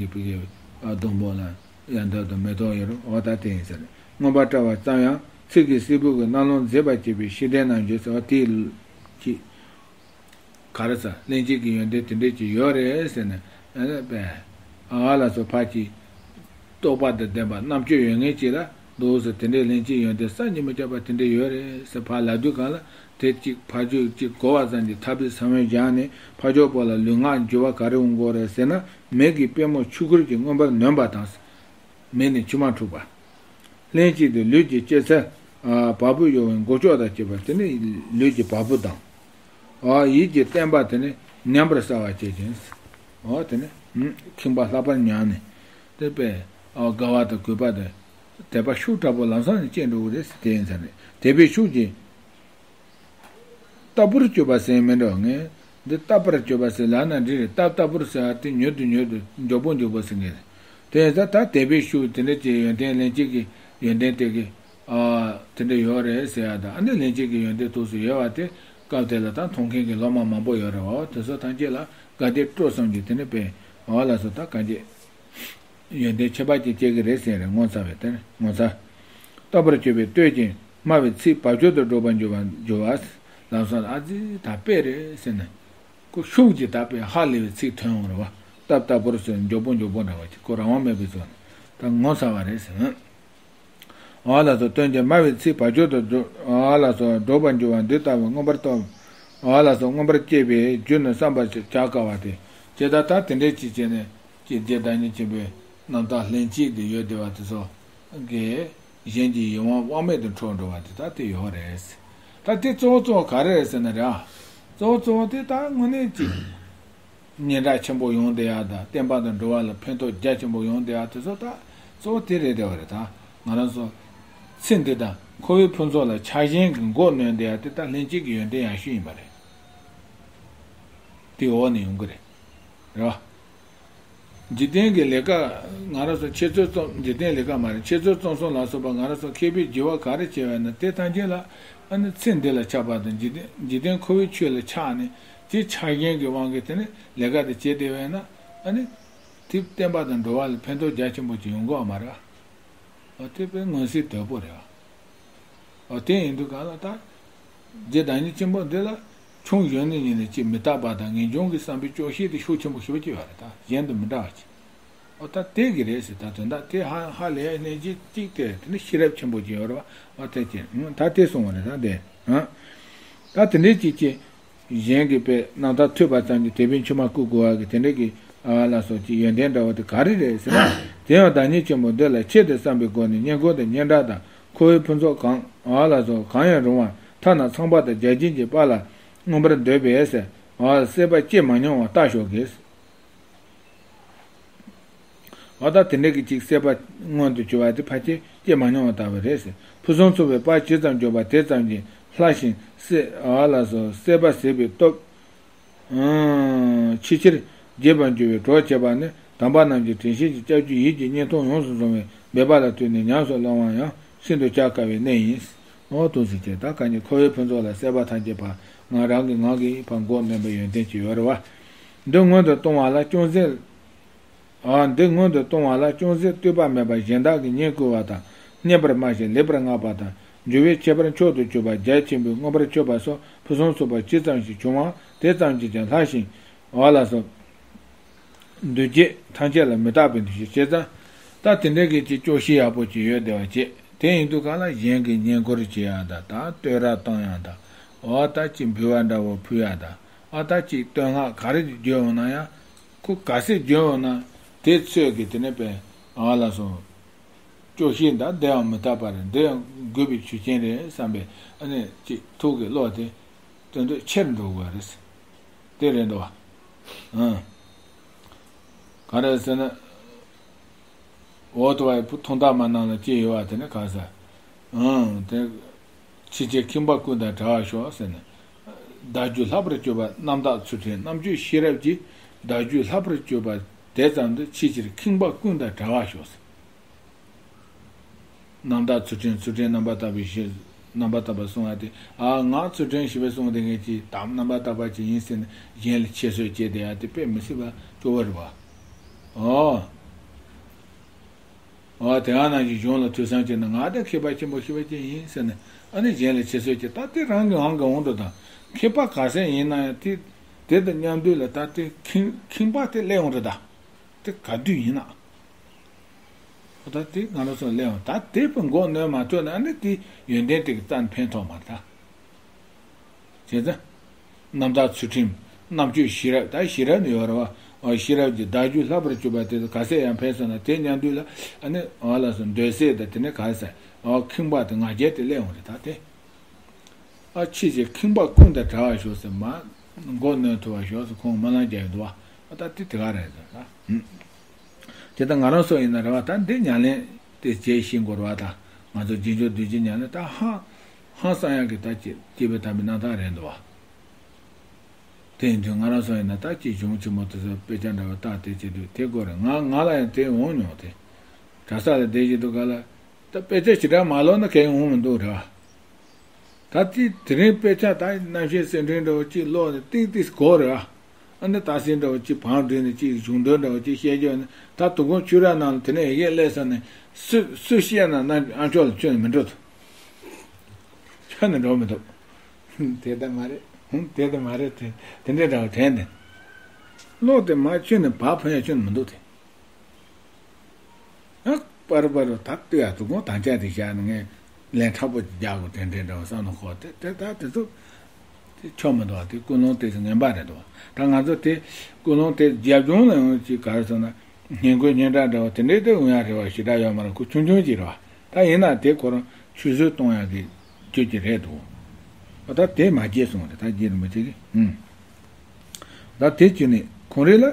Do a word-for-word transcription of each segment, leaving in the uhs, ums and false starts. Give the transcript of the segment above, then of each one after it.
ཡོད་པའི་སྡོང་པོ་ལ་ཡང་འདབ་དང་མེ་ཏོག་ཡོད་རེད། འོ་ད་དེ་ཡིན་ཟེར། མངོན་པར་བཀྲ་བ་ཙམ་ཡང་ཚིག་གི་སིལ་བུ་གི་རྣ་ལུང་མཛེས་པར་བྱེད་པའི་ཤེས་ལྡན་རྣམས་ཀྱིས་ཟེར་བ་དེ་ཅི། ག་རེ་ཟ་ལྷན་སྐྱེས་ཀྱི་ཡོན་ཏན་དེ་འདྲས་ཅིག་ཡོད་རེད་ཟེར་ནས་ཨ་ནི་པས་ཨ་ལ་སོགས་ཕར་གྱི་རྟོགས་པ་དང་ལྡན་པ་རྣམ་དཔྱོད་ཡོད་མཁན་ཅིག་ལ་འདུག་ཟེར། དེ་འདྲའི་ལྷན་སྐྱེས་ཡོན་ཏན་བསམ་གྱིས་མི་ཁྱབ་པ་དེ་འདྲས་ཡོད་རེད་ཟེར་ཕར་ལབ་དུས་གང་ལ་དེ་གཅིག་ཕར་ཕྱོགས་གཅིག་གོ་བ་ཙམ་གྱིས་ཐར་པའི་ས་བོན་སྦྱངས་ནས་ཕར་ཕྱོགས་པོ་ལ་ལུས་ངག་འགྱུར་བ་ག་རེ་འོང་གི་ཡོད་རེད་ཟེར་ན། མེ་གི་པུས་མོ་ཆུ་ཁུར་གྱིས་མངོན་པར་ནོན་པ་དང་། མེ་ནི་ཆུ་མ་འཁྲུགས་པ། ལྷན་སྐྱེས་དེ་ལུས་ཀྱི་སྐྱེད་ཚལ་བ་སྤུ་གཡོ་བའི་མགོ་ལྕོག་དང་བཅས་པ་དེ་ནི་ལུས་ཀྱི་བ་སྤུ་དང་། ཡིད་ཀྱི་བརྟན་པ་དེ་ནི་ཉམས་པར་གསལ་བར་བྱེད་ཅིང་། དེ་ནི་ཁེངས་པ་ལྷག་པར་ཉམས་ནས་དེ་པས་དགའ་བ་དང་གུས་པ་དང་དད་པ་ཤུགས་དྲག་པོ་ལམ་སང་ནས་སྐྱེ་འགྲོ་གི་རེད་ཟེར། དེ་ཡིན་ཙང་རེད། དད་པའི་ཤུགས་ཀྱིས། ལྟ་བུར་གྱུར་པ་ཟེར་མི་འགྲོ་ངས། འདི་ལྟ་བུར་གྱུར་པ་ཟེར་ལབ་ན་འགྲིག་རེད། ལྟ་ལྟ་བུར་ཟེར་བ་དེ་མྱུར་དུ་མྱུར་དུ་མགྱོགས་པོ་མགྱོགས་པོ་ཟེར་མཁན་རེད། དེ་ཡིན་ཙང་ད་དད་པའི་ཤུགས་དེ་འདྲ་ཅིག་ཡོན་ཏན་ལྷན་སྐྱེས་ཀྱི་ཡོན་ཏན་དེ་གི་ཨ་དེ་འདྲ་ཡོད་རེད་ཟེར་ཡ་ད་ཨ་ནི་ལྷན་སྐྱེས་ཀྱི་ཡོན་ཏན་ཐུགས་སུ་ཡོད་པ་དེ་སྐབས་དེ་ལ་ད་མཐོང་མཁན་གྱི་སློབ་མ་མང་པོ་ཡོད་རེད། འོ་དེ་ཚོ་ཐམས་ཅད་ལ་དགའ་བདེ་སྤྲོ་གསུམ་གྱི་དེ་ནི་པས་འོ་ལ་སོ་ད་གང་ཅི། ཡོན་ཏན་ཁྱད་པར་ཅན་སྐྱེ་གི་རེད་ཟེར་རེད། ངོ་མཚར་བའི་དེར་ངོ་མཚར། ལྟ་བུར་གྱུར་པའི་བསྟོད་ཅིང་སྨྲ་བའི་ཚིག་བབ་ཅོལ་དུ་སྒྲོག་པར་འགྱུར་བ་འགྱུར་བ། ལམ་སང་ཨ་ཙི་ད་དཔེ་རེད་ཟེར་ནས་ཁོ་ཤུགས་ཀྱིས་ད་དཔེ་ཧ་ལས་པའི་ཚིག་ཐོན་འོང་རེད་བ། ལྟ་ལྟ་བུར་ཟེར་མགྱོགས་པོ་མགྱོགས་པོ་འདྲ་བ་ཅིག་ཁོ་རང་དབང་མེད་པའི་ཚོགས་ནས་ད་ངོ་མཚར་བ་རེད་ཟེར། འོ་ལ་སོགས་བསྟོད་ཅིང་སྨྲ་བའི་ཚིག་བབ་ཅོལ་དུ་སྒྲོག་འོ་ལ་སོགས་སྒྲོག་པར་འགྱུར་བ་འདི་ལྟ་བུ་མངོན་པར་རྟོགས། འོ་ལ་སོགས་མངོན་པར་སྐྱེས་པའི་རྒྱུ་ནི་བསམ་པར་བྱ་དཀའ་བ་སྟེ། ཇི་ལྟར་ད་དེ་འདྲའི་ཅིག་བྱས་ནས་ཀྱི་རྗེ་བདག་ཉིད་ཆེན་པོའི་རྣམ་ཐར་ལྷན་སྐྱེས་དེ་ཡོད་བསྡད་པ་དེ་ཚོ་གིས་གཞན་གྱི་ཡིད་དབང་དབང་མེད་དུ་འཕྲོག་འགྲོ་བ་དེ་ད་དེ་ཡོད་རེད། ད་དེ་གཙོ་བོ་གཙོ་བོ་ག་རེ་རེད་ཟེར་ན་ར། གཙོ་བོ་གཙོ་བོ་དེ་ད་དངོས་གནས་ཅིག་སྙན་གྲགས་ཆེན་པོ་ཡོང་བསྡད་ཡ་དང་བསྟན་པ་དང་འགྲོ་བ་ལ་ཕན་ཐོགས་རྒྱ་ཆེན་པོ་ཡོང་བསྡད་ཡ་དེ་ཚོ་ད་གཙོ་བོ་དེ་རེད་བསྡད་པ་རེད། ད་ང་རང་ཚོ་ཚེ་འདི་དང་འཁོར་བའི་ཕུན་ཚོགས་ལ་ཆགས་ཞེན་གྱི་མགོ་གནོན་བསྡད་ཡ་དེ་ད་ལྷན་སྐྱེས་ཀྱི་ཡོན་ཏན་ཡག་ཤོས་ཡིན་པ་རེད། དེ་འོག་ནས་ཡོང་གི་རེད། རེད་བ། འཇིག་རྟེན་གྱི་ལས་ཀ་ང་རང་ཚོ་འཆད་རྩོད་རྩོམ་འཇིག་རྟེན་ལས་ཀ་མ་རེད། འཆད་རྩོད་རྩོམ་གསུམ་ལ་སོགས་པ་ང་རང་ཚོ་མཁས་པའི་རྒྱུ་བ་ག་རེ་བྱས་པ་ཡིན་ན་དེ་ཐམས་ཅད་ལ་ཨ་ནི་ཚེ་འདི་ལ་ཆགས་པ་དང་འཇིག་རྟེན་འཇིག་རྟེན་འཁོར་བའི་ཆོས་ལ་ཆགས་ནས་དེ་ཆགས་ཞེན་གྱི་དབང་གིས་དེ་ནི་ལས་ཀ་དེ་བྱས་བསྡད་པ་ཡིན་ན་ཨ་ནི་དེ་བསྟན་པ་དང་འགྲོ་བ་ལ་ཕན་ཐོགས་རྒྱ་ཆེན་པོ་ཅིག་ཡོང་གི་ཡོད་མ་རེད། ཨ་དེ་དཔེ་མངོན་གསལ་དོད་པོ་རེད། ཨ་དེ་ཡིན་དུས་གང་ལ་ད། རྗེ་བདག་ཉིད་ཆེན་པོ་འདི་ལ་ཆུང་གཞོན་ནུ་ཡིན་ནའི་ཅིག་མི་རྟག་པ་དང་ངེས་འབྱུང་གི་བསམ་པའི་སྐྱོ་ཤས་དེ་ཤུགས་ཆེན་པོ་ཞེ་པོ་ཅིག་ཡོད་རེད། ད་གཞན་དང་མི་འདྲ་བ་ཅིག་ཨོ་ད་དེ་གི་རེད་ཟེར། ད་དོན་དག་དེ་ཧ་ཧ་ལས་ཡ་ལྷན་སྐྱེས་གཅིག་དེ་དེ་ནི་ཤེས་རབ་ཆེན་པོ་ཅིག་ཡོད་རེད་བ། ཨོ་དེ་ཅི་ད་དེ་གསུངས་པ་རེད། ད་དེ་ཨ་ད་དེ་འདྲའི་ཅིག་ཅིག་གཞན་གྱི་དཔེ་རྣམ་ཐར་ཐོས་པ་ཙམ་གྱིས་དད་པའི་མཆི་མ་བསྐུ་དགོས་པ་གི་དེ་འདྲ་གི་ཨ་ལ་སོགས་ཀྱི་ཡོན་ཏན་འདྲ་བོ་དེ་ག་རེ་རེད་ཟེར་ན། དེ་ཡང་བདག་ཉིད་ཆེན་པོ་འདི་ལ་ཆེད་དུ་བསམ་པའི་སྒོ་ནས་བསྙེན་བཀུར་དང་སྙན་གྲགས་དང་འཁོར་བའི་ཕུན་ཚོགས་གང་ཨ་ལ་སོགས་གང་ཡང་རུང་བ་ཐ་ན་ཚངས་པ་དང་བརྒྱ་བྱིན་གྱི་དཔལ་ལ་མངོན་པར་འདོད་པས་ཟེར། ཨ་སྲེད་པ་སྐྱེ་མ་མྱོང་བ་ལྟ་ཞོག་གེ། འོ་ད་དེ་འདྲ་གི་ཅིག་སྲེད་པ་མངོན་དུ་གྱུར་པ་དེ་ཕལ་ཆེར་སྐྱེ་མ་མྱོང་བ་ལྟ་བུ་རེད་ཟེར། ཕུན་སུམ་ཚོགས་པའི་དཔལ་ཇི་ཙམ་འབྱོར་པ་དེ་ཙམ་གྱིས་ལྷ་ཞིང་སྲེད་ཨ་ལ་སོགས་སྲེད་པ་ཟད་པའི་སྟོབས་ཆེས་ཆེར་རྒྱས་པར་འགྱུར་བའི་གྲོགས་བྱེད་པ་ནི་དམ་པ་རྣམས་ཀྱི་དྲན་ཤེས་ཀྱི་ལྕགས་ཀྱུས་ཡིད་ཀྱི་བརྙན་ཐུང་ཡོངས་སུ་བཟུང་བའི་འབད་པ་ལ་ལྟོས་ནས་ཉམས་སུ་བླང་བ་ཡང་ཤིན་ཏུ་བྱ་དཀའ་བའི་གནད་ཡིན། འོ་ཐུགས་སུ་ཆེ། ད་ག་ནི་འཁོར་བའི་ཕུན་ཚོགས་ལ་སྲེད་པ་ཐམས་ཅད་ཕར་ང་རང་གི་ངང་གིས་ཕར་མགོ་གནོན་པའི་ཡོན་ཏན་ཅིག་ཡོད་རེད་བ། འདི་སྔོན་དུ་གཏོང་བ་ལ་ཅུང་ཟད། ཨ་འདི་སྔོན་དུ་གཏོང་བ་ལ་ཅུང་ཟད་ལྟོས་པ་མེད་པར་གཞན་དག་གིས་བསྙེན་བཀུར་བ་དང་བསྙེན་པར་སྨྲ་ཞིང་ལེགས་པར་བསྔགས་པ་དང་འགྱུར་བའི་ཁྱད་པར་མཆོག་ཏུ་གྱུར་པ་རྒྱ་ཆེན་པོས་མངོན་པར་མཆོད་པ་སོགས་ཕུན་སུམ་ཚོགས་པ་ཇི་ཙམ་ཞིག་བྱུང་བ་དེ་ཙམ་གྱིས་ཀྱང་ལྷ་ཞིང་འོ་ལ་སོགས་འདུ་བྱེད་ཐམས་ཅད་ལ་མི་རྟག་པའི་འདུ་ཤེས་བྱས་ཙང་། ད་དེ་འདྲའི་གི་ཅིག་སྐྱོ་ཤས་ཡག་པོ་ཅིག་ཡོད་བསྡད་པ་བྱས། དེ་ཡིན་དུས་གང་ལ་གཞན་གྱིས་བསྙེན་བཀུར་བྱེད་ཡག་དང་ད་བསྟོད་ར་གཏོང་ཡག་དང་འོ་ད་ཅིག་འབུལ་བ་འདྲ་བོ་ཕུལ་ཡག་དང་ཨ་ད་ཅིག་བསྟོད་བསྔགས་ག་རེ་ཅིག་བརྗོད་འོང་ན་ཡང་ཁོ་ག་ཚད་བརྗོད་འོང་ན་དེ་ཚོད་ཀྱི་དེ་ནས་པས་ཨ་ལ་སོང་། སྐྱོ་ཤས་འདྲ་འདི་ཡང་མི་རྟག་པ་རེད། འདི་ཡང་དགོས་པའི་ཆོས་ཅན་རེད་བསམ་པས་ཨ་ནི་ཅིག་ཐུགས་ཀྱི་བློ་དེ་དོན་དུ་ཆེར་འགྲོ་དགོས་རེད། དེ་རེད་འདུག་བ། ཨང་། ག་རེ་ཟེར་ན། འོ་དུ་བའི་ཐོང་ཐག་མ་ནང་ལ་སྐྱེས་ཡོད་བ་དེ་ནི་ག་ས། ཨང་། དེ། ཕྱི་ཕྱིར་ཁེངས་པ་ཀུན་དང་བྲལ་བར་ཤོག་ཟེར་ནས། བདག་རྒྱུད་ལྷག་པར་གྱུར་པ་རྣམ་དག་ཚུལ་ཁྲིམས་རྣམ་དཔྱོད་ཤེས་རབ་ཀྱིས་བདག་རྒྱུད་ལྷག་པར་གྱུར་པ་དེ་ཙམ་དུ་ཕྱི་ཕྱིར་ཁེངས་པ་ཀུན་དང་བྲལ་བར་ཤོག་ཟེར། རྣམ་དག་ཚུལ་ཁྲིམས་ཚུལ་ཁྲིམས་རྣམ་པར་དག་པའི་ཞེས་རྣམ་པར་དག་པ་གསུང་བ་དེ་ཨ་ང་ཚུལ་ཁྲིམས་ཞེས་པའི་གསུང་དེ་ངས་ཀྱིས་དམ་རྣམ་པར་དག་པ་ཅིག་ཡིན་ཟེར་ནས་གཞན་ལ་ཁྱད་གསོད་བྱས་བསྡད་ཡ་དེ་དཔེ་མི་སྲིད་པ་སྐྱོ་བོ་རེད་བ། ཨོ། ཨ་དེ་ཡང་ནང་བཞིན་གཞུང་ལ་ཐོས་བསམ་བྱས་ན་ང་དེ་མཁས་པ་ཆེན་པོ་ཤེས་པ་ཅན་ཡིན་ཟེར་ནས། ཨ་ནི་གཞན་ལ་ཁྱད་གསོད་ཀྱི་ད་དེ་རང་གི་དབང་གི་འོང་འགྲོ་དང་། མཁས་པ་ག་ཚད་ཡིན་ན་ཡང་དེ་དེ་དང་མཉམ་དུ་ལ་ད་དེ་ཁེངས་ཁེངས་པ་དེ་སླེབས་འོང་འགྲོ་ད། དེ་ག་དུས་ཡིན་ན། ད་དེ་ང་རང་ཚོ་སླེབས་འོང་ད་དེ་བས་མགོ་གནོན་མ་ཐུབ་ན་ཨ་ནི་དེ་ཡོན་ཏན་དེ་གི་རྩ་ནས་ཕན་ཐོགས་མ་རེད་ད། བྱས་ཙང་། རྣམ་དག་ཚུལ་ཁྲིམས། རྣམ་དཔྱོད་ཤེས་རབ། ད་ཤེས་རབ་ནི་ཡོད་རེད་བ། ཨ་ཤེས་རབ་ཀྱི་བརྡ་བརྒྱུད་ལྷག་པར་གྱུར་པ་དེ་ཚོ་ག་ཚད་ཡང་ཕན་སོང་ན་དེ་མཉམ་དུ་ལ་ཨ་ནི་ཨ་ལ་སོགས་འདོད་སྲེད་དང་དེ་ནས་ག་ཚད་ཨ་ཁེངས་པ་དང་ང་རྒྱལ་དེ་སླེབས་འོང་རེད་ད་དེ། ཨ་ཕྱིས་ཀྱི་ཁེངས་པ་ཀུན་དང་བྲལ་བར་ཤོག་ཟེར་མ། མགོ་གནོན་ཐུབ་པར་ཤོག་ཟེར་ཁོང་སྨོན་ལམ་རྒྱག་ཡོད་འདུག་བ། ཨ་ད་དེ་དེ་ག་རེད་ཟེར་ན། དེ་ལྟར་ང་རང་ཚོ་ཡིན་ན་རེད་བ། ད་འདི་ཉམས་ལེན་དེ་བྱེད་ཤེས་དགོས་རེད་བ། ད་ང་ཚོ་རྗེས་འཇུག་བསྡུ་རྒྱུ་ཉམས་ལེན་ད་ཧང་ཧང་སང་ཡག་གི་ད་ཅི་སྐྱེས་བུ་དམ་པའི་རྣམ་ཐར་རེད་འདུག་བ། དེ་ཡིན་དུས་ང་རང་ཚོ་ཡིན་ན་ད་ཅི་གཞུང་ཆེན་མོ་དེ་ཚོ་དཔེ་ཆ་འདྲ་བ་བལྟ་དེ་བྱེད་དུས་དེ་དགོས་རེད། ང་ང་ལ་ཡང་དེ་འོང་མྱོང་དེ། གྲྭ་ས་ལ་བསྡད་བཞིན་དུས་ག་ལ། ད་དཔེ་ཆ་ཞེ་དྲག་མ་ཀློག་ན་གང་ཡང་འོང་མི་འདུག་རེད་བ། ད་དེ་དེ་རིང་དཔེ་ཆ་ད་རྣམ་བཤད་གསེར་ཕྲེང་འདྲ་བོ་གཅིག་ཀློག་ནས་ཏིག་ཏིག་གོ་རེད་བ། ཨ་ནི་ད་སྲིད་འདྲ་བོ་གཅིག་བང་བསྒྲིགས་ནས་གཅིག་གཞུང་དོན་འདྲ་བོ་གཅིག་བཤད་རྒྱུ་ནི་ད་དུ་གོང་ཆུ་ར་ནང་ལ་དེ་ནས་ཡི་གེ་སླེབས་ས་ནས་སུ་སུ་བཤད་ན་ན་ཨ་མཆོག་ལ་ཁྱོན་ནས་མི་འགྲོ་ཐུབ། ཁྱོན་ནས་འགྲོ་མི་ཐུབ། དེ་ལྟ་མ་རེད། དེ་ལྟ་མ་རེད་དེ་དེ་འདྲའི་འདྲ་བོ་དྲན་ནས། ཀློག་དེ་མ་ཁྱོན་ནས་བག་ཕོན་ཡ་ཁྱོན་ནས་མི་འདུག་དེ། ཡང་པར་པར་ད་ལྟོས་ཡ་དུ་གོང་དང་ཆ་དེ་བཞག་ནས་ངས་ལན་དྲག་པོ་རྒྱག་དགོས་དྲན་དྲན་འདྲ་བ་བསམ་ནས་ཁོ་དེ་དེ་ད་དེ་ཚོ་དེ་ཆོག་མི་འདུག་བ། དེ་ཀུན་སློང་དེ་ཚོ་ངན་པ་རེད་འདུག་བ། ད་ང་ཚོ་དེ་ཀུན་སློང་དེ་རྒྱབ་ལྗོངས་ལ་ཡོང་ཅིག་ག་རེ་ཟེར་ན་སྙན་དགོས་སྙན་གྲགས་འདྲ་བ་དེ་འདྲའི་དེ་འོང་ཡ་རེ་བ་ཞེ་དྲག་ཡོད་མ་རེད། ཁོ་ཆུང་ཆུང་ཅིག་རེད་བ། ད་ཡིན་ན་དེ་ཁོ་རང་ཆུད་ཟོས་གཏོང་ཡ་གི་རྒྱུ་ཅིག་རེད་འདུག་བ། ད་དེ་མ་བརྗེད་སོང་རེད། ད་རྗེ་རིན་པོ་ཆེ་གིས་ཨུམ། ད་དེ་བྱས་ནས་ཁོང་རེ་ལ།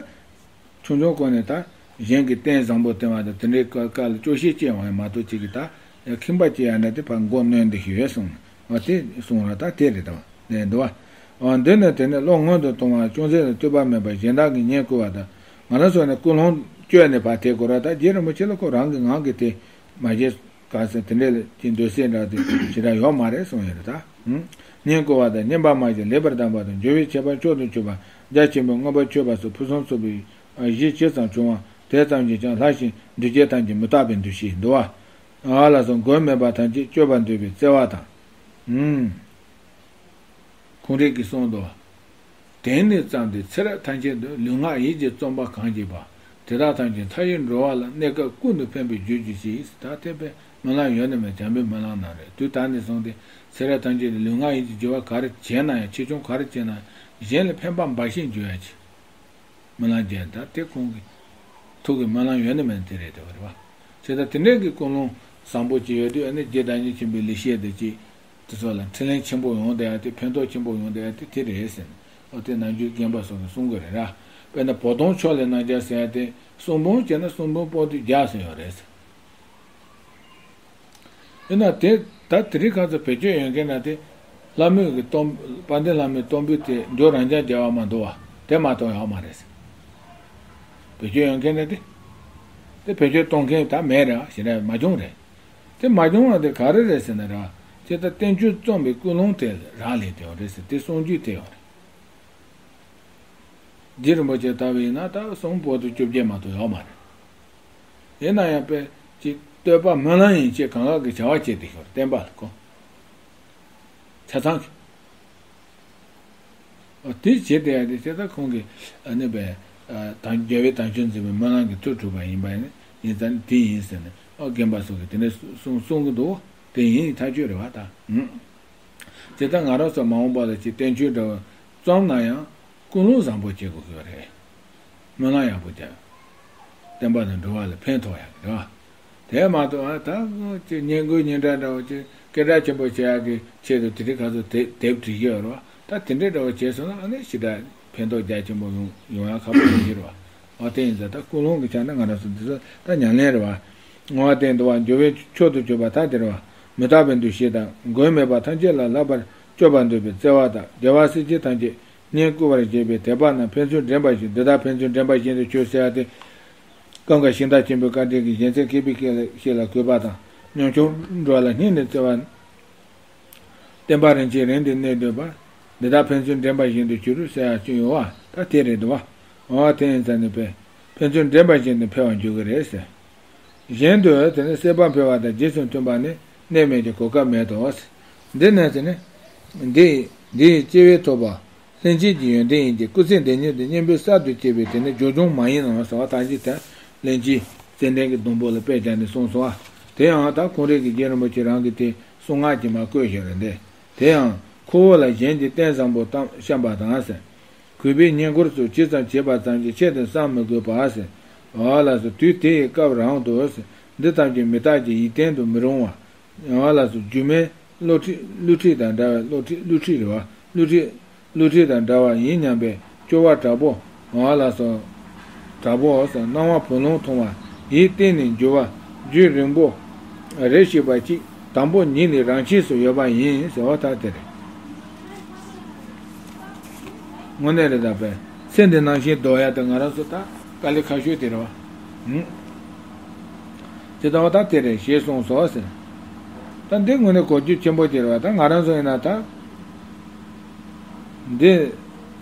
ཆུང་ཆུང་སྒོ་ནས་ད་གཞན་གྱི་རྟེན་བཟང་པོ་བསྟེན་པ་དང་དེ་འདྲའི་སྐབས་སྐབས་ལ་སྐྱོ་ཤས་སྐྱེ་བ་ཡང་མ་གཏོགས་ཅིག་གི་ད་ཁེངས་པ་སྐྱེ་ཡ་འདྲ་དེ་ཕར་མགོ་གནོན་འདི་ཞིག་ཡོད་གསུངས། འོ་དེ་གསུངས་ར་ད་དེ་རེད་དམ་ལས་འདུག་བ། འོ་འདི་ནི་དེ་ནི་བློ་སྔོན་དུ་གཏོང་བ་ཅུང་ཟད་ལ་ལྟོས་པ་མེད་པར་གཞན་དག་གི་ཉེན་བཀུར་བ་དང་ང་རང་ཚོ་ནི་ཀུན་སློང་བཅོས་ནས་ཕར་དེ་དགོས་ར། ད་རྗེ་རིན་པོ་ཆེ་ལ་ཁོ་རང་གི་ངང་གིས་དེ་མ་བྱེད། ག་ཟེར་དེ་འདྲས་ལ་ཅི་འདོད་སྲེད་འདྲ་དེ་ཞེ་དྲག་ཡོད་མ་རེད་གསུངས་ཡོད་རེད་ད། ཧུམ། བསྙེན་བཀུར་བ་དང་བསྙེན་པར་སྨྲ་ཞིང་ལེགས་པར་གདམས་པ་དང་འབྱོར་བའི་ཁྱད་པར་མཆོག་ཏུ་གྱུར་པ་རྒྱ་ཆེན་པོའི་མངོན་པར་མཆོད་པ་སོགས་ཕུན་སུམ་ཚོགས་པའི་གཞི་ཇི་ཙམ་བྱུང་བ་དེ་ཙམ་གྱིས་ཀྱང་ལྷག་ཞིང་འདུས་བྱས་ཐམས་ཅད་མུ་སྟེགས་པའི་འདུ་ཤེས་འདུལ་བ། ཨ་ལ་སོགས་མགོན་མེད་པ་ཐམས་ཅད་སྐྱོབ་པར་འདོད་པའི་བརྩེ་བ་དང་། ཧུམ། ཁོང་རང་གིས་གསུངས་འདུག་དེང་ནས་བརྩམས་ཏེ་ཚེ་རབས་ཐམས་ཅད་དུ་ལུས་ངག་ཡིད་ཀྱི་རྩོམ་པ་གང་བགྱིས་པ། དེ་དག་ཐམས་ཅད་མཐའ་ཡས་འགྲོ་བ་ལ་གནས་སྐབས་ཀུན་ཏུ་ཕན་པའི་རྒྱུར་གྱུར་ཅིག་ད་དེ་དཔེ་སྨོན་ལམ་ཡོད་ན་མེད་ན་བྱམས་པའི་སྨོན་ལམ་ནང་རེད། དུས་ད་ནས་བཟུང་སྟེ་ཚེ་རབས་ཐམས་ཅད་དུ་ལུས་ངག་ཡིད་ཀྱི་སྦྱོར་བ་ག་རེ་བྱས་ན་ཡང་ཆེ་ཆུང་ག་རེ་བྱས་ན་ཡང་གཞན་ལ་ཕན་པ་འབའ་ཞིག་འབྱུང་ཡ་ཅིག་སྨོན་ལམ་རྒྱག་ད་དེ་ཁོང་གི་ཐུགས་ཀྱི་སྨོན་ལམ་ཡོད་ན་མེད་ན་དེ་རེད་དེ་བ་རེད་བ། བྱས་ཙང་དེ་འདྲའི་གི་ཀུན་སློང་བཟང་པོ་ཅིག་ཡོད་དུས་ཨ་ནི་རྗེ་བདག་ཉིད་ཆེན་པོའི་ལེགས་བཤད་དེ་ཅིག་དེ་ཚོ་ལ་འཕྲིན་ལས་ཆེན་པོ་ཡོང་བསྡད་ཡ་དེ་ཕན་ཐོགས་ཆེན་པོ་ཡོང་བསྡད་ཡ་དེ་དེ་རེད་ཟེར་ནས་ཨོ་དེ་ནམ་རྒྱུན་རྒན་པ་སོགས་ཀྱིས་གསུང་གི་རེད་ར། དཔེར་ན་བོ་དོང་ཕྱོགས་ལས་རྣམ་རྒྱལ་ཟེར་ཡ་དེ་གསུང་འབུམ་བྱས་ན་གསུང་འབུམ་པོ་ཏི་བརྒྱ་ཟེར་ཡོད་རེད་ཟེར། ཡིན་ན་དེ་ད་དེ་རིང་ཁ་སང་བེད་སྤྱོད་ཡོད་མཁན་ན་དེ་ལྷ་མོའི་གི་གཏོར་དཔལ་ལྡན་ལྷ་མོའི་གཏོར་འབུལ་དེ་འཇོ་རང་རྐྱང་རྒྱལ་བ་མ་འདུག་བ་དེ་མ་གཏོགས་ཡོད་མ་རེད་ཟེར། བེད་སྤྱོད་ཡོད་མཁན་ན་དེ་དེ་བེད་སྤྱོད་གཏོང་མཁན་ད་མེད་རེད་བ་ཞེ་དྲག་མ་བྱུང་རེད། དེ་མ་བྱུང་བ་དེ་ག་རེ་རེད་ཟེར་ན་ར་དེ་ད་བསྟན་བཅོས་རྩོམ་པའི་ཀུན་སློང་དེ་རག་ལས་དེ་ཡོད་རེད་ཟེར་དེ་གསུང་རྒྱུ་དེ་ཡོད་རེད། རྗེ་རིན་པོ་ཆེ་ལྟ་བུ་ཡིན་ན་ད་གསུང་པོ་ཏི་བཅོ་བརྒྱད་མ་གཏོགས་ཡོད་མ་རེད། ཡིན་ན་ཡང་དཔེ་ཅིག་བསྟོད་པ་སྨོན་ལམ་ཡིན་ཅེས་གང་ག་གི་བྱ་བ་བྱས་ཏེ་ཤོར་བསྟན་པ་ལ་གོ། ཆ་ཚང་གི། ཨོ་དེ་བྱེད་བསྡད་ཡ་དེ་དེ་ད་ཁོང་གི་ཨ་ནི་དཔེ་ཨ་དང་རྒྱལ་བའི་དམ་ཆོས་འཛིན་པའི་སྨོན་ལམ་གྱི་མཐུ་གྲུབ་པ་ཡིན་པ་ཡིན་ཡིན་ཙང་དེ་ཡིན་ཟེར་ནས་ཨོ་རྒན་པ་སོགས་ཀྱིས་དེ་འདྲ་གསུང་གསུང་གི་འདུག་དེ་ཡིན་ཐག་ཆོད་རེད་བ་ད། ཧུམ། དེ་ལྟར་ང་རང་ཚོ་མ་འོངས་པ་ལ་ཅིག་བསྟན་བཅོས་འདྲ་བ་རྩོམ་ན་ཡང་ཀུན་སློང་བཟང་པོ་བྱེད་དགོས་ཀྱི་རེད། སྨོན་ལམ་ཡག་པོ་རྒྱབ། བསྟན་པ་དང་འགྲོ་བ་ལ་ཕན་ཐོགས་ཡག་རེད་བ། དེ་མ་གཏོགས་ཨ་ད་ཅིག་སྙན་དགུའི་སྙན་གྲགས་འདྲ་བ་ཅིག་སྐད་གྲགས་ཆེན་པོ་བྱེད་ཡག་གི་ཆེད་དུ་དེ་རིང་ཁ་སང་དེབ་དེབ་བྲིས་ཀྱི་ཡོད་རེད་བ། ད་དེ་འདྲའི་འདྲ་བ་བྱས་སོང་ན་ཨ་ནི་ཞེ་དྲག་ཕན་ཐོགས་རྒྱ་ཆེན་པོ་ཡོང་ཡོང་ཡག་ཁག་པོ་ཡིན་གྱི་རེད་བ། འོ་དེ་ཡིན་ཙང་ད་ཀུན་སློང་གི་ཆ་ནས་ང་རང་ཚོ་འདི་ཚོ་ད་ཉམས་ལེན་རེད་བ། ངོ་བོ་དེ་འདུལ་བ་འཇུག་པའི་མཆོག་ཏུ་གྱུར་པ་ཐ་དད་རེད་བ། མུ་སྟེགས་པའི་འདུ་ཤེས་དང་མགོན་མེད་པ་ཐམས་ཅད་ལ་བསླབ་པར་སྐྱོབ་པར་འདོད་པའི་བརྩེ་བ་དང་རྒྱལ་བ་སྲས་བཅས་ཐམས་ཅད་བསྙེན་བཀུར་བར་བྱེད་པའི་དད་པ་རྣམས་ཕན་ཚུན་འདྲེན་པ་བཞིན་འདི་དག་ཕན་ཚུན་འདྲེན་པ་བཞིན་དུ་གྱུར་ཟེར་བ་སྟེ། ཀུན་དགའ་ཤིང་རྟ་ཆེན་པོའི་བཀའ་དྲིན་གྱིས་གཞན་ཚེ་མཁས་པའི་བཤེས་ལ་གུས་པ་དང་ཉམ་ཆུང་འགྲོ་བ་ལ་སྙིང་ནས་བརྩེ་བ། བསྟན་པ་རིན་ཆེན་རིང་དུ་གནས་འདོད་པ། འདི་དག་ཕན་ཚུན་འདྲེན་པ་བཞིན་དུ་གྱུར་ཟེར་ཡག་ཅིག་ཡོད་བ་ད་དེ་རེད་འདུག་བ། འོ་དེ་ཡིན་ཙང་ནི་དཔེ་ཕན་ཚུན་འདྲེན་པ་བཞིན་དུ་འཕེལ་བར་འགྱུར་གི་རེད་ཟེར། གཞན་དུ་དེ་ནི་སྲེད་པ་འཕེལ་བ་དང་རྗེས་སུ་མཐུན་པ་ནི་གནས་མེད་ཀྱི་གོ་སྐབས་མེད་དོ། འདི་ནི་དེ་ནི་འདི་འདི་ཡི་སྐྱེ་བས་ཐོབ་པ། ལྷན་སྐྱེས་ཀྱི་ཡོན་ཏན་ཡིན་གྱི། སྐུ་ཚེ་འདི་ཉིད་དུ་གཉེན་པོའི་གསར་དུ་སྐྱེས་པའི་དེ་ནི་སྦྱོར་བྱུང་མ་ཡིན་ནོ་ཟེར་བ་དག་ཅིག་དང་། ལྷན་སྐྱེས་ཙནྡན་གྱི་སྡོང་པོ་ལ་དཔེ་བྱས་ནས་གསུངས་སོ། དེ་ཡང་ད་ཁོང་རང་གི་རྗེ་རིན་པོ་ཆེ་རང་གི་དེ་གསུང་ངག་ཅིག་མར་བཀོད་བཞག་རེད་འདི། དེ་ཡང་ཁོ་བོ་ལ་གཞན་གྱི་རྟེན་བཟང་པོ་བཤམས་པ་དང་ཟེར། གུས་པས་བསྙེན་བཀུར་སོགས་ཇི་ཙམ་བྱས་པ་ཙམ་གྱིས་ཆེད་དུ་བསམ་མི་དགོས་པ་ཟེར། འོ་ལགས་སོ། དུས་དེ་ཡི་སྐབས་རང་དུ་ཟེར། འདི་ཐམས་ཅད་མི་རྟག་ཅིང་ཡིད་བརྟན་དུ་མི་རུང་བ། འོ་ལགས་སོ། སྒྱུ་མའི་བློ་ཁྲིད་བློ་ཁྲིད་དང་འདྲ་བའི་བློ་ཁྲིད་བློ་ཁྲིད་རེད་བ། བློ་ཁྲིད་བློ་ཁྲིད་དང་འདྲ་བ་ཡིན་སྙམ་པའི་སྐྱོ་བ་དྲག་པོ། འོ་ལགས་སོ། དྲག་པོ་ཟེར། སྣང་བ་བུ་ལོང་མཐོང་བ་ཡིས་གཏན་ནས་འགྱུར་བ། རྒྱུན་རིང་པོ་རེ་ཞིག་པ་གཅིག་དང་པོ་ཉིད་ནས་རང་ཆས་སུ་ཡོད་པ་ཡིན་ཟེར་བ་ད་དེ་རེད། དངོས་གནས་རེད་ད་པས། ཚེ་འདི་ནང་བཞིན་འདོད་ཡ་དེ་ང་རང་ཚོ་ད་དཀའ་ལས་ཁག་ཤོས་དེ་རེད་བ། ཧུམ། དེ་ལྟ་བ་ད་དེ་རེད་ཞེས་གསུངས་སོ་ཟེར། ད་འདི་དངོས་གནས་གོ་རྒྱུ་ཆེན་པོ་དེ་རེད་བ། ད་ང་རང་ཚོ་ཡིན་ན་ད། འདི།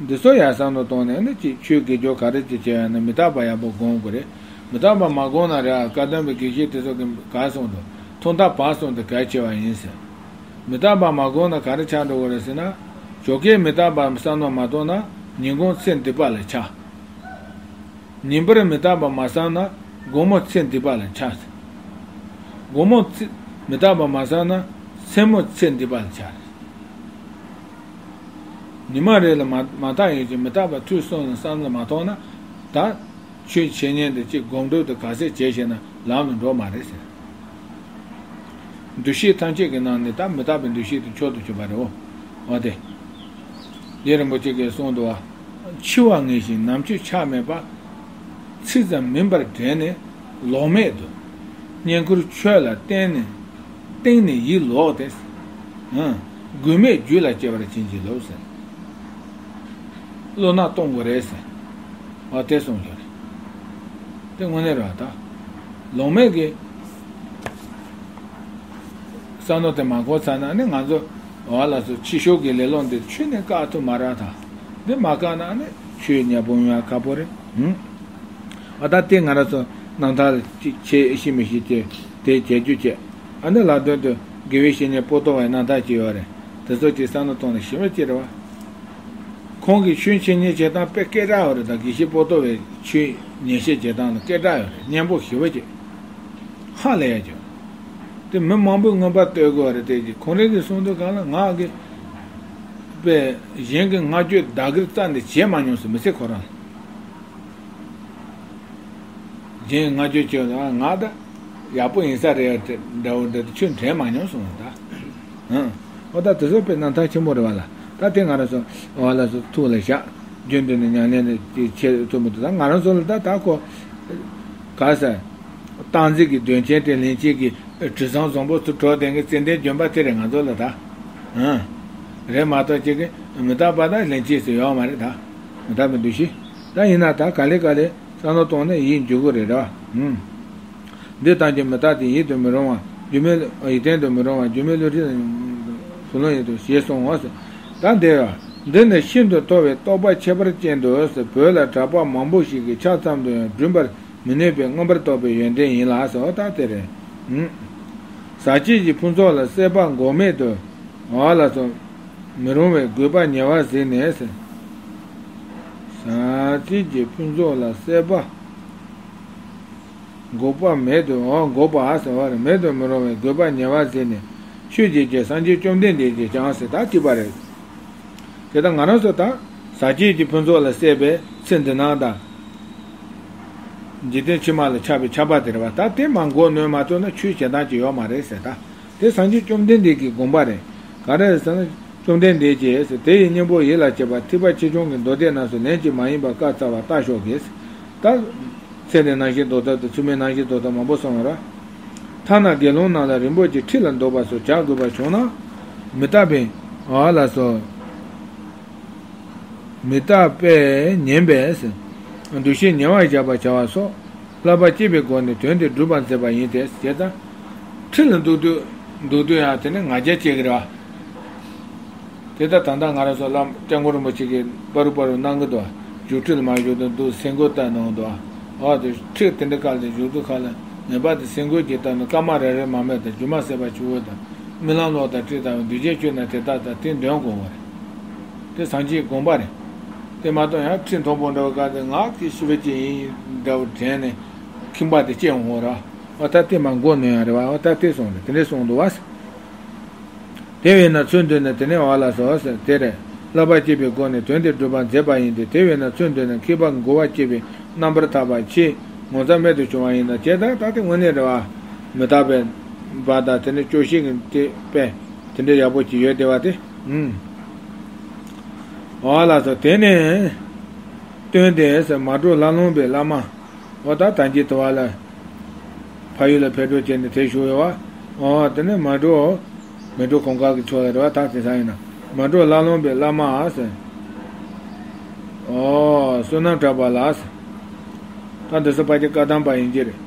འདི་ཚོ་ཡར་བསམ་བློ་བཏང་ནས་ནི་ཅིག་ཆོས་དགེ་སྦྱོར་ག་རེ་ཅིག་བྱས་ཡ་ན་མི་རྟག་པ་ཡག་པོ་སྒོམ་དགོས་རེད། མི་རྟག་པ་མ་སྒོམ་ན་རེད། བཀའ་གདམས་པའི་དགེ་བཤེས་དེ་ཚོ་གིས་ག་གསུངས་འདུག་ཐོག་མཐའ་བར་གསུམ་དུ་གལ་ཆེ་བ་ཡིན་ཟེར། མི་རྟག་པ་མ་སྒོམ་ན་ག་རེ་ཆགས་འགྲོ་གི་རེད་ཟེར་ན། ཞོགས་ཀས་མི་རྟག་པ་བསམ་བློ་མ་བཏང་ན་ཉིན་གུང་ཚེ་འདི་པ་ལ་ཆགས། ཉིན་པར་མི་རྟག་པ་མ་བསམ་ན་དགོང་མོ་ཚེ་འདི་པ་ལ་ཆགས། དགོང་མོ་ཚེ་མི་རྟག་པ་མ་བསམ་ན་མཚན་མོ་ཚེ་འདི་པ་ལ་ཆགས། ཉི་མ་རེ་ལ་མ་མ་རྟག་ཡོད་ཀྱི་མི་རྟག་པ་ཐོས་གསུམ་ལ་བསམ་བློ་མ་ཐོངས་ན་ད། ཆོས་འཆད་ཉན་དེ་གཅིག་སྒོམ་སྒྲུབ་དེ་ག་ཚད་བྱས་ཤེ་ན་ལམ་ལ་འགྲོ་མ་རེད་ཟེར། འདུ་ཤེས་ཐམས་ཅད་ཀྱི་ནང་ནས་ད་མི་རྟག་པའི་འདུ་ཤེས་དེ་མཆོག་ཏུ་གྱུར་པ་རེད་འོ། འོ་དེ། རྗེ་རིན་པོ་ཆེ་གིས་གསུངས་འདུག་བ། འཆི་བ་ངེས་ཤིང་ནམ་འཆི་ཆ་མེད་པ། ཚིག་ཙམ་མིན་པར་དྲན་ནས་ལོག་མེད་དུ། བསྙེན་བཀུར་ཆོས་ལ་བརྟེན་ནས་གཏིང་ནས་ཡིད་ལོག་སྟེ། འགུལ་མེད་རྒྱུད་ལ་སྐྱེ་བར་བྱིན་གྱིས་རློབས་ཟེར། བློ་སྣ་གཏོང་དགོས་རེད་ཟེར། འོ་དེ་གསུངས་ཡོད་རེད། དེ་དངོས་གནས་རེད་བ་ད། ལོག་མེད་ཀྱི་བསམ་བློ་དེ་མ་འཁོར་ཚར་ན་ནི་ང་ཚོ་འོ་ལགས་སོ་ཕྱི་ཤོག་གི་ལེ་ལོ་འདི་ཆུ་ནས་བཀག་ཐུབ་མ་རེད་ད། འདི་མ་བཀག་ན་ནི་ཆུའི་ཉ་སྤུངས་ཡ་ཁག་པོ་རེད། ཧུམ། འོ་ད་དེ་ང་རང་ཚོ་རྣམ་ཐར་ཅིག་ཆེ་ཤི་མི་ཤི་ཅེ་དེ་བྱེད་རྒྱུ་བྱེད། ཨ་ནི་ལ་དོན་དུ་དགེ་བའི་བཤེས་གཉེན་པོ་ཏོ་བའི་རྣམ་ཐར་ཅིག་ཡོད་རེད། དེ་ཚོ་ཅིག་བསམ་བློ་གཏོང་ནས་ཞིབ་པ་ཅིག་རེད་བ། ཁོང་གིས་ཆོས་འཆད་ཉན་བྱེད་སྟངས་དཔེ་སྐད་གྲགས་ཡོད་རེད་ད། དགེ་བཤེས་པོ་ཏོ་བའི་ཆོས་ཉན་བཤད་བྱེད་སྟངས་ལ་སྐད་གྲགས་ཡོད་རེད། སྙན་པོ་ཞེ་པོ་ཅིག་ཧ་ལས་ཡ་ཅིག་དེ་མི་མང་པོས་མངོན་པར་བསྟོད་དགོས་རེད་དེ་ཅིག་ཁོང་རང་གིས་གསུངས་དུས་གང་ལ་ང་གི་དཔེ་གཞན་གྱི་བསྔགས་བརྗོད་བདག་གིར་རྩ་ནས་བྱེད་མ་མྱོང་ཟེར་མི་ཚེ་ཁོ་རང་ལ། གཞན་བསྔགས་བརྗོད་བྱས་ན་ང་ད་ཡག་པོ་ཡིན་ས་རེད་འདྲ་བོ་འདྲ་ཆོས་དྲན་མ་མྱོང་གསུངས་ད། ཧང་། ཨོ་ད་དེ་ཚོ་དཔེ་རྣམ་ཐར་ཆེན་པོ་རེད་བ་ལ། ད་དེ་ང་རང་ཚོ་འོ་ལགས་སོ་ཐུགས་ལ་བཞག་རྒྱུན་དུ་ནས་ཉམས་ལེན་དེ་བྱེད་ཐུབ་མི་འདུག་ད་ང་རང་ཚོ་ལ་ད་ད་ཁོ་ག་ས་སྟངས་འཛིན་གྱི་དོན་ཆེན་དེ་ལེན་བྱེད་ཀྱི་དྲི་བཟང་བཟང་པོ་ཚོ་གྲོགས་ལྡན་གྱི་ཙན་དན་ལྗོན་པ་དེ་རེད་ང་ཚོ་ལ་ད། ཧང་། རེད་མ་གཏོགས་ཅིག་གི་མི་རྟག་པ་ད་ལེན་བྱེད་སུ་ཡོད་མ་རེད་ད། མི་རྟག་པའི་འདུ་ཤེས། ད་ཡིན་ན་ད་ག་ལེ་ག་ལེ་བསམ་བློ་གཏོང་ནས་ཡིད་འཇུག་གི་རེད་ར། ཧུམ། འདི་ལྟར་གྱི་མི་རྟག་སྟེ་ཡིད་དུ་མི་རུང་བ། སྒྱུ་མའི་ཡིད་བརྟན་དུ་མི་རུང་བ། སྒྱུ་མའི་བློ་ཁྲིད་བུ་ལོན་ཡིན་དུ་ཞེས་གསུངས་འོ་ཟེར། ད་འདིར་འདི་ནི་ཤིན་ཏུ་མཐོ་བའི་རྟོགས་པ་ཁྱད་པར་ཅན་དུ་ཟེར་བོད་ལ་གྲགས་པ་མང་པོ་ཞིག་གིས་ཆ་ཙམ་དུ་ཡང་བསྒྲུན་པར་མི་ནུས་པའི་མངོན་པར་རྟོགས་པའི་ཡོན་ཏན་ཡིན་ལ་ཟེར་བ་ད་དེ་རེད། ཟག་བཅས་ཀྱི་ཕུན་ཚོགས་ལ་སྲེད་པ་འགོག་མེད་དུ། འོ་ལགས་སོ། མི་རུང་བའི་དགོས་པ་ཉེ་བར་གཟིགས་ནས་ཟེར། ཟག་བཅས་ཀྱི་ཕུན་ཚོགས་ལ་སྲེད་པ། འགོག་པ་མེད་དུ་འོ་འགོག་པ་ཟེར་བ་རེད། མེད་དུ་མི་རུང་བའི་དགོས་པ་ཉེ་བར་གཟིགས་ནས་ཆོས་ཀྱི་རྒྱལ་སངས་རྒྱས་བཅོམ་ལྡན་འདས་ཀྱིས་ཀྱང་ཟེར་ད་ཅི་པ་རེད། དེ་ལྟར་ང་རང་ཚོ་ད་ཟག་བཅས་ཀྱི་ཕུན་ཚོགས་ལ་སྲེད་པའི་ཚེ་འདི་སྣང་དང་། འཇིག་རྟེན་ཕྱི་མ་ལ་ཆགས་པའི་ཆགས་པ་དེ་རེད་བ། ད་དེ་མ་འགོག་ནུས་མ་ཐུབ་ན་ཆོས་བྱེད་སྟངས་ཀྱི་ཡོད་མ་རེད་ཟེར་ད། དེ་སངས་རྒྱས་བཅོམ་ལྡན་འདས་ཀྱི་དགོངས་པ་རེད། ག་རེ་ཟེར་ན་བཅོམ་ལྡན་འདས་ཀྱིས་དེ་ཡི་གཉེན་པོ་ཡིད་ལ་བྱེད་པ་ཐེག་པ་ཆེ་ཆུང་གི་མདོ་སྡེ་རྣམས་སུ་ལན་ཅིག་མ་ཡིན་པར་བཀའ་སྩལ་བ་ལྟ་ཞོག་གིས། ད། ཚེ་འདི་སྣང་བཞིན་ལྡོག་ཐབས་དང་ཚུལ་མིན་སྣང་བཞིན་ལྡོག་ཐབས་མང་པོ་གསུངས་པ་རེད། ཐ་ན་དགེ་སློང་རྣམས་ལ་རིང་པོ་ཅིག་ཁྲིད་ལ་འདུག་པ་སོགས་བྱ་དགོས་པ་བྱུང་ན། མི་རྟག་པའི་འོ་ལགས་སོ། མི་རྟག་པས་ཉེན་པས་ཟེར། འདུ་ཤེས་ཉེ་བར་བཞག་པར་བྱ་བ་སོགས་བསླབ་པ་སྐྱེས་པའི་སྒོ་ནས་དོན་དེ་སྒྲུབ་པར་མཛད་པ་ཡིན་ཏེ་ཞེས་དང་། ཁྲིད་ལ་འདུག་དུས་འདུག་དུས་ཡང་དེ་ནི་ང་རྒྱལ་སྐྱེ་གི་རེད་བ། དེ་ལྟར་ད་ལྟ་ང་རང་ཚོ་བླ་སྐྱབས་མགོན་རིན་པོ་ཆེ་གིས་པ་རུ་པ་རུ་གནང་གི་འདུག་བཞུགས་ཁྲིད་ལ་མ་བཞུགས་དུས་འདུག་སེ་འགོ་བཏབ་གནང་འདུག་འོ་དེ་ཁྲིད་དེ་འདྲ་ག་ལ་བཞུགས་དུས་ག་ལ། ངེས་པར་དུ་སེམས་འགུལ་གྱི་སྟབས་ནས་སྐར་མ་རེ་རེ་མ་སྨོས་དང་སྒྱུ་མ་ཟད་པ་ཆུ་བོ་དང་རྨི་ལམ་གློག་དང་སྤྲིན་ལྟ་བུ་འདུས་བྱས་ཆོས་རྣམས་དེ་ལྟར་དང་དེ་འདོན་དགོས་པ་རེད། དེ་སངས་རྒྱས་དགོངས་པ་རེད། དེ་མ་གཏོགས་ཡང་ཁྲི་མཐོན་པོ་འདྲ་བ་ག་དེ་ང་གི་ཤི་བ་ཅིག་ཡིན་འདྲ་བོ་དྲན་ནས་ཁེངས་པ་དེ་སྐྱེ་འོང་བ་རེད། འོ་ད་དེ་མ་མགོ་ནོན་ཡ་རེད་བ། འོ་ད་དེ་སོང་རེད། དེ་འདྲས་སོང་འདུག་བ། དེ་བས་ན་ཚུལ་འདི་ནི་དེ་ནས་བ་ལ་སོགས་ཟེར་དེ་རེད། བསླབ་པ་སྐྱེས་པའི་སྒོ་ནས་དོན་དེ་སྒྲུབ་པར་མཛད་པ་ཡིན་ཏེ། དེ་བས་ན་ཚུལ་འདི་ནི་མཁས་པ་མགོ་བ་སྐྱེས་པའི་རྣམ་པར་ཐར་པ་ཆེས་ངོ་མཚར་རྨད་དུ་བྱུང་བ་ཡིན་ན། ཇི་ལྟར་ད་དེ་དངོས་གནས་རེད་བ། མི་རྟག་པའི་བ་དང་དེ་ནས་སྐྱོ་ཤས་ཀྱི་དེ་དཔེ་དེ་འདྲའི་ཡག་པོ་ཅིག་ཡོད་བསྡད་པ་དེ། ཨུམ། བ་ལ་སོགས་དེ་ནས་བསྟུན་ཏེ་ཟེར་མལ་གྲོ་ལྷ་ལུང་པའི་བླ་མ། འོ་ད་ད་གིན་དུ་བ་ལ་ཕ་ཡུལ་ལ་ཕེབས་འགྲོ་བྱས་ནས་དེ་བཞུགས་ཡོད་བ། འོ་དེ་ནས་མལ་གྲོ། མལ་གྲོ་གོང་དཀར་གྱི་ཕྱོགས་ལ་རེད་བ། ད་དེང་སང་ཡིན་ན་མལ་གྲོ་ལྷ་ལུང་པའི་བླ་མ་ཟེར། ཨོ་བསོད་ནམས་གྲགས་པ་ལགས་ཟེར། ད་འདི་ཚོ་ཕལ་ཆེར་བཀའ་གདམས་པ་ཡིན་གྱི་རེད།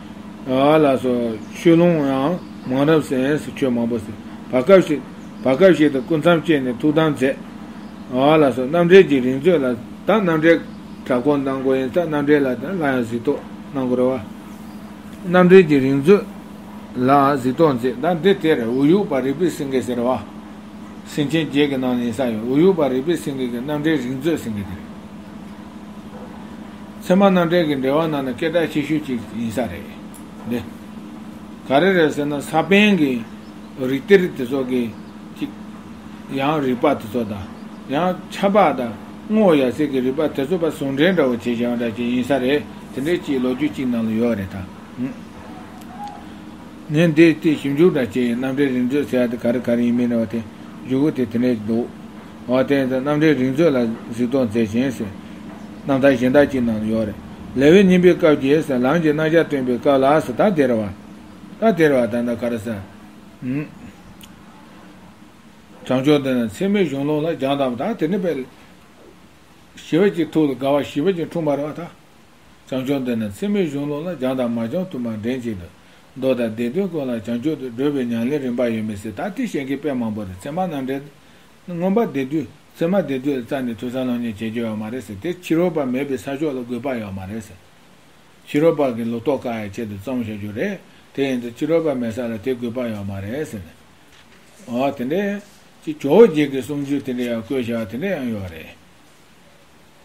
ཨ་ལགས་སོ། ཆོས་ལུང་ཡང་མང་རབ་གསན་ཟེར། ཆོས་མང་པོ་གསན། བར་སྐབས་ཤིག་བར་སྐབས་ཤིག་ཏུ་སྐུ་མཚམས་བཅད་ནས་ཐུགས་དམ་མཛད། ཨ་ལགས་སོ། རྣམ་འགྲེལ་གྱི་རིག་མཛོད་ལ་ད་རྣམ་འགྲེལ་དྲག་པོ་གནང་དགོས་ཡིན་ཙང་རྣམ་འགྲེལ་ལ་ད་སླར་ཡང་གཟིགས་རྟོག་གནང་དགོས་རེད་བ། རྣམ་འགྲེལ་གྱི་རིག་མཛོད་ལ་གཟིགས་རྟོག་མཛད། ད་འདི་དེ་རེད། འོ་ཡུག་པ་རིག་པའི་སེང་གེ་ཟེར་བ། སེང་ཆེན་བརྒྱད་ཀྱི་ནང་ནས་ཡིན་ས་ཡོད། འོ་ཡུག་པ་རིག་པའི་སེང་གེ་གི་རྣམ་འགྲེལ་རིག་མཛོད་ཟེར་མཁན་དེ་རེད། ཚད་མ་རྣམ་འགྲེལ་གྱི་འགྲེལ་པ་ནང་ནས་སྐད་གྲགས་ཆེ་ཤོས་ཅིག་ཡིན་ས་རེད། འདི་ག་རེ་རེད་ཟེར་ན་ས་པཎ་གྱི་རིགས་གཏེར་དེ་ཚོ་གི་ཅིག་ཡང་རིགས་པ་དེ་ཚོ་དང་། ཡང་ཁྱབ་པ་དང་བསྔོ་བ་ཡབ་སྲས་ཀྱི་རིགས་པ་དེ་ཚོ་པ་ཟུང་འབྲེལ་འདྲ་བོ་བྱས་བཞག་འདྲ་ཅིག་ཡིན་ས་རེད། དེ་འདྲའི་ཅིག་ལོ་རྒྱུས་ཅིག་ནང་ལ་ཡོད་རེད་ད། ངས་འདི་དེ་ཞིབ་འཇུག་འདྲ་བྱས་ཡིན། རྣམ་འགྲེལ་རིག་མཛོད་ཟེར་ཡ་དེ་ག་རེ་ག་རེ་ཡིན་མིན་རེད་བ། དེ་གཞུག་གུ་དེ་དེ་འདྲས་འདུག་འོ་དེ་ཡིན་ཙང་རྣམ་འགྲེལ་རིག་མཛོད་ལ་གཟིགས་རྟོག་མཛད་ཅིང་ཟེར། རྣམ་ཐར་གཞན་དག་ཅིག་ནང་ཡོད་རེད། ལེའུའི་སྙིང་པོའི་སྐབས་ཀྱི་ཟེར་ལམ་གྱི་རྣམ་གཞག་སྟོན་པའི་སྐབས་ལ་ཟེར། ད་དེ་རེད་བ། ད་དེ་རེད་བ། ད་ད་ག་རེ་ཟེར། ཨུམ། བྱང་ཆུབ་འདི་ནི་ཚད་མའི་གཞུང་ལུགས་ལ་སྦྱངས་དང་། ད་དེ་ནི་དཔེ་ཞི་བ་ཅིག་ཐུགས་ལ་དགའ་བ་ཞི་བ་ཅིག་འཁྲུངས་པ་རེད་བ་ད། བྱང་ཆུབ་འདི་ནི་ཚད་མའི་གཞུང་ལུགས་ལ་སྦྱངས་དང་མ་སྦྱངས་དུ་མ་འདྲེན་བྱེད་དུ། མདོ་དང་སྡེ་བདུན་ཀུན་ལ་བྱང་ཆུབ་ཏུ་བགྲོད་པའི་ཉམས་ལེན་རིམ་པ་ཡོད་མི་སྲིད། ད་དེ་བཤད་མཁན་དཔེ་མང་པོ་རེད། ཚད་མ་རྣམ་འགྲེལ་མངོན་པ་སྡེ་བདུན། ཚད་མ་སྡེ་བདུན་ལ་རྩ་ནས་ཐོས་བསམ་སློབ་གཉེར་བྱེད་རྒྱུ་ཡོད་མ་རེད་ཟེར། དེ་ཕྱི་རོལ་པ་མེད་པའི་ས་ཕྱོགས་ལ་དགོས་པ་ཡོད་མ་རེད་ཟེར། ཕྱི་རོལ་པ་གི་ལོག་རྟོག་བཀག་ཡའི་ཆེད་དུ་བརྩམས་བཞག་རྒྱུ་རེད། དེ་ཡིན་དུས་ཕྱི་རོལ་པ་མེད་ས་ལ་དེ་དགོས་པ་ཡོད་མ་རེད་ཟེར་ནས། འོ་དེ་འདྲས་ཀྱི་ཇོ་བོ་རྗེ་གི་གསུང་རྒྱུན་དེ་འདྲས་ཡང་བཀོད་བཞག་དེ་འདྲས་ཡང་ཡོད་རེད།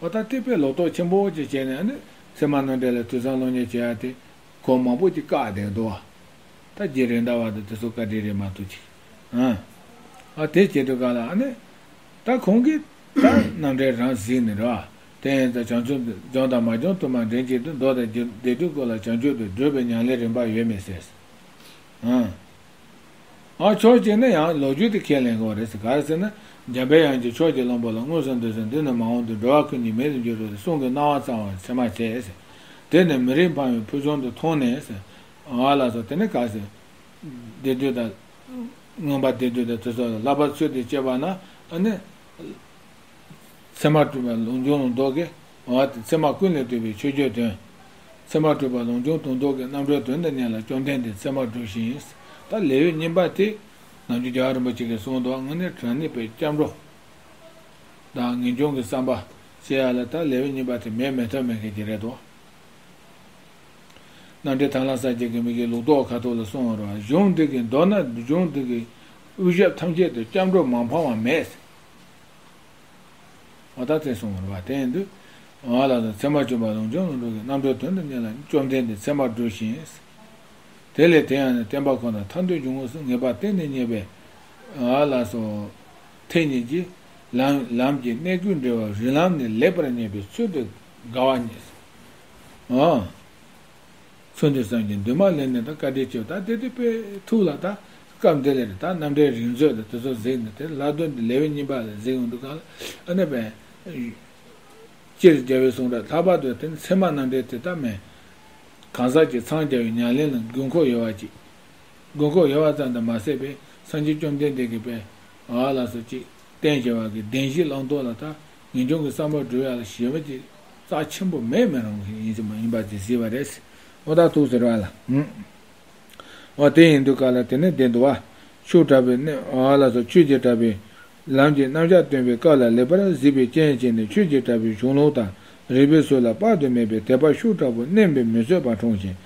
འོ་ད་དེ་དཔེ་ལོག་རྟོག་ཆེན་པོ་ཅིག་བྱས་ནས་ཨ་ནི་ཚད་མ་རྣམ་འགྲེལ་ལ་ཐོས་བསམ་སློབ་གཉེར་བྱེད་ཡ་དེ་གོང་མང་པོ་ཅིག་བཀག་བསྡད་འདུག་བ། ད་རྗེ་རེད་མདའ་བ་དང་དེ་ཚོ་བཀའ་དྲིན་རེད་མ་གཏོགས་ཅིག་ཨ་ཨ་དེ་བྱེད་དུས་ག་ལ་ཨ་ནི། ད་ཁོང་གིས་ད་རྣམ་འགྲེལ་རང་གཟིགས་ནས་རེད་བ། དེ་ཡིན་ཙང་བྱང་ཆུབ་སྦྱངས་དང་མ་སྦྱངས་དུ་མ་འདྲེན་བྱེད་དུ། མདོ་དང་སྡེ་བདུན་ཀུན་ལ་བྱང་ཆུབ་ཏུ་བགྲོད་པའི་ཉམས་ལེན་རིམ་པ་ཡོད་མེད་ཟེར། ཨང་། ཨ་ཕྱོགས་གཅིག་ནས་ཡང་ལོ་རྒྱུས་དེ་ཁས་ལེན་དགོས་རེད་ཟེར། ག་རེ་ཟེར་ན། འཇམ་པའི་དབྱངས་ཀྱིས་ཕྱོགས་ཀྱི་བློན་པོ་ལ་མངོན་སུམ་དུ་གསུངས། འདི་ནི་མ་འོངས་དུས་འགྲོ་བ་ཀུན་གྱི་མིང་དུ་འགྱུར་རོ་ཟེར། གསུང་གི་གནང་བ་ཚང་བར་ཚད་མ་བྱས་ཟེར། དེ་ནི་མི་རིགས་ཕམ་པའི་ཕུལ་བྱུང་དུ་མཐོང་ནས་ཟེར། ཨ་ལགས་སོ། དེ་ནི་ག་ཟེར། སྡེ་བདུན་དང་། མངོན་པ་སྡེ་བདུན་དང་དེ་ཚོ་ལ་བསླབ་པ་ཚུལ་དུ་བྱེད་པ་ན་ཨ་ནི། ཚད་མ་གྲུབ་པ་ལུགས་འབྱུང་ལུང་རྟོགས་ཀྱི། འོ་དེ་ཚད་མ་ཀུན་ལས་བཏུས་པའི་ཆོས་བརྒྱད་དོན། ཚད་མ་གྲུབ་པ་ལུགས་འབྱུང་ལུང་རྟོགས་ཀྱི་རྣམ་གྲོལ་དོན་དུ་གཉེར་ལ་བཅོམ་ལྡན་འདས་ཚད་མར་སྒྲུབ་ཞིང་། ད་ལེའུ་གཉིས་པ་དེ་ནམ་རྒྱུན་རྒྱལ་བ་རིན་པོ་ཆེ་གིས་གསུངས་འདུག་དངོས་གནས་དྲང་གནས་པའི་སྐྱབས་འགྲོ་དང་ངེས་འབྱུང་གི་བསམ་པ་བྱེད་ཡ་ལ་ད་ལེའུ་གཉིས་པ་དེ་མེད་མེད་ཐབས་མེད་མཁན་ཅིག་རེད་དོ། རྣམ་འགྲེལ་ཐང་ལྷ་གསལ་རྒྱལ་གྱིས་མི་གི་ལུགས་ལྡོག་ཁ་ཐུག་ལ་གསུངས་པ་རེད་བ། གཞུང་འདི་གི་མདོར་ན་གཞུང་འདི་གི་དབུ་ཞབས་ཐམས་ཅད་དུ་སྐྱབས་འགྲོ་མ་འཕངས་པ་མེད། འོ་ད་དེ་གསུངས་པ་རེད་བ། དེ་ཡིན་དུས། འོ་ལགས་སོ། ཚད་མ་གྲུབ་པ་ལུགས་འབྱུང་ལུང་རྟོགས་ཀྱི་རྣམ་གྲོལ་དོན་དུ་གཉེར་ལ་བཅོམ་ལྡན་འདས་ཚད་མར་སྒྲུབ་ཞིང་། དེ་ལས་དེ་ཡང་ནི་བསྟན་པ་ཁོ་ན་ཐར་འདོད་འབྱུང་ངོ་སོ་ངེས་པ་གཏན་ནས་རྙེད་པའི། འོ་ལགས་སོ། ཐེག་གཉིས་ཀྱི་ལམ་ལམ་གྱི་གནས་ཀུན་འབྲེལ་བ་རིགས་ལམ་ནས་ལེགས་པར་རྙེད་པའི་ཚུལ་དུ་དགའ་བ་ཉིད། འོ། ཚུལ་འདི་བསམ་གྱིས་འདུན་མ་ལེགས་ནས་ད་བཀའ་དྲིན་ཆེ། ད་དེ་དུས་དཔེ་ཐུགས་ལ་ད་སྐབས་འདི་ལས་ད་རྣམ་འགྲེལ་རིག་མཛོད་དང་དེ་ཚོ་གཟིགས་ནས་དེ་ལྷག་དོན་འདི་ལེའུ་གཉིས་པ་ལ་གཟིགས་ཡོང་དུས་གང་ལ་ཨ་ནི་བས། སྤྱིར་རྒྱལ་བའི་གསུང་སྒྲོས་ལྷག་པར་དུ་དེ་ནི་ཚད་མ་རྣམ་འགྲེལ་དེ་ལྟ་མེད། གང་ཟག་གི་འཚང་རྒྱ་བའི་ཉམས་ལེན་ལ་དགོས་མཁོ་ཡོད་པ་ཅིག་དགོས་མཁོ་ཡོད་པ་ཙམ་དུ་མ་ཟད་པའི་སངས་རྒྱས་བཅོམ་ལྡན་འདས་ཀྱིས་དཔེ། འོ་ལགས་སོ་ཅིག་བསྟན་བྱ་བ་གི་བདེན་བཞིའི་བླང་དོར་ལ་ད་ངེས་འབྱུང་གི་བསམ་པ་སྒྲུབ་ཡ་ལ་ཞེ་པོ་ཅིག་རྩ་ཆེན་པོ་མེད་མི་རུང་ཡིན་ཡིན་པ་དེ་གཟིགས་པ་རེད། འོ་ད་ཐུགས་ཟེར་བ་ལ། འོ་དེ་ཡིན་དུས་ག་ལ་དེ་ནི་བདེན་འདུག་བ། ཆོས་གྲགས་པའི་གནས། འོ་ལགས་སོ། ཆོས་ཀྱི་གྲགས་པའི་ལམ་གྱི་རྣམ་གཞག་སྟོན་པའི་སྐབས་ལ་ལེགས་པར་གཟིགས་པའི་རྐྱེན་བྱས་ནས་ཆོས་ཀྱི་གྲགས་པའི་གཞུང་ལུགས་དང་རིགས་པའི་སྲོལ་ལ་དཔག་ཏུ་མེད་པའི་དད་པ་ཤུགས་དྲག་པོ་བརྣན་པས་མི་བཟོད་པ་འཁྲུངས་ཤིང་